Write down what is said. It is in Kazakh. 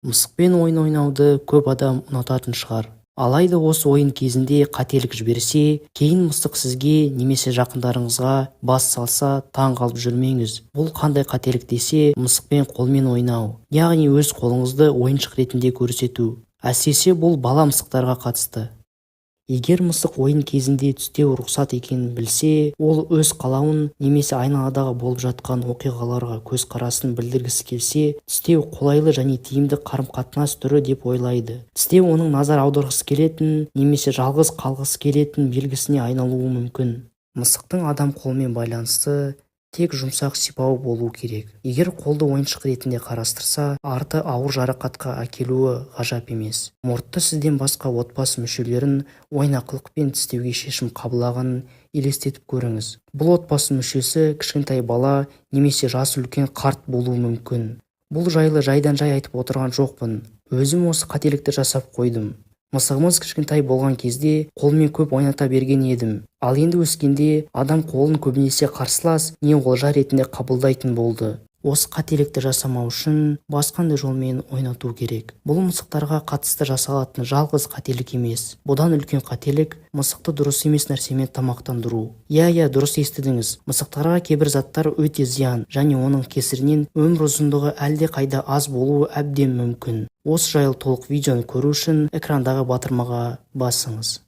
Мысықпен ойын ойнауды көп адам ұнататын шығар. Алайда осы ойын кезінде қателік жіберсе, кейін мысық сізге немесе жақындарыңызға бас салса, таң қалып жүрмеңіз. Бұл қандай қателік десе, мысықпен қолмен ойнау, яғни өз қолыңызды ойыншық ретінде көрсету. Әсіресе бұл бала мысықтарға қатысты. Егер мысық ойын кезінде тістеу рұқсат екенін білсе, ол өз қалауын немесе айналадағы болып жатқан оқиғаларға көзқарасын білдіргісі келсе, тістеу қолайлы және тиімді қарым-қатынас түрі деп ойлайды. Тістеу оның назар аударғысы келетін немесе жалғыз қалғысы келетін белгісіне айналуы мүмкін. Мысықтың адам қолымен байланысы тек жұмсақ сипау болу керек. Егер қолды ойыншық ретінде қарастырса, арты ауыр жарақатқа әкелуі ғажап емес. Мұртты сізден басқа отбасы мүшелерін ойнақылықпен тістеуге шешім қабылдағанын елестетіп көріңіз. Бұл отбасы мүшесі кішкентай бала немесе жасы үлкен қарт болуы мүмкін. Бұл жайлы жайдан-жай айтып отырған жоқпын. Өзім осы қателікті жасап қойдым. Мысығымыз кішкентай болған кезде қолмен көп ойната берген едім. Ал енді өскенде адам қолын көбінесе қарсылас не олжа ретінде қабылдайтын болды. Осы қателікті жасамау үшін басқандай жолмен ойнату керек. Бұл мысықтарға қатысты жасалатын жалғыз қателік емес. Бұдан үлкен қателік – мысықты дұрыс емес нәрсемен тамақтандыру. Иә, дұрыс естідіңіз. Мысықтарға кейбір заттар өте зиян және оның кесірінен өмір ұзындығы әлдеқайда аз болуы әбден мүмкін. Осы жайлы толық видеоны көру үшін экрандағы батырмаға басыңыз.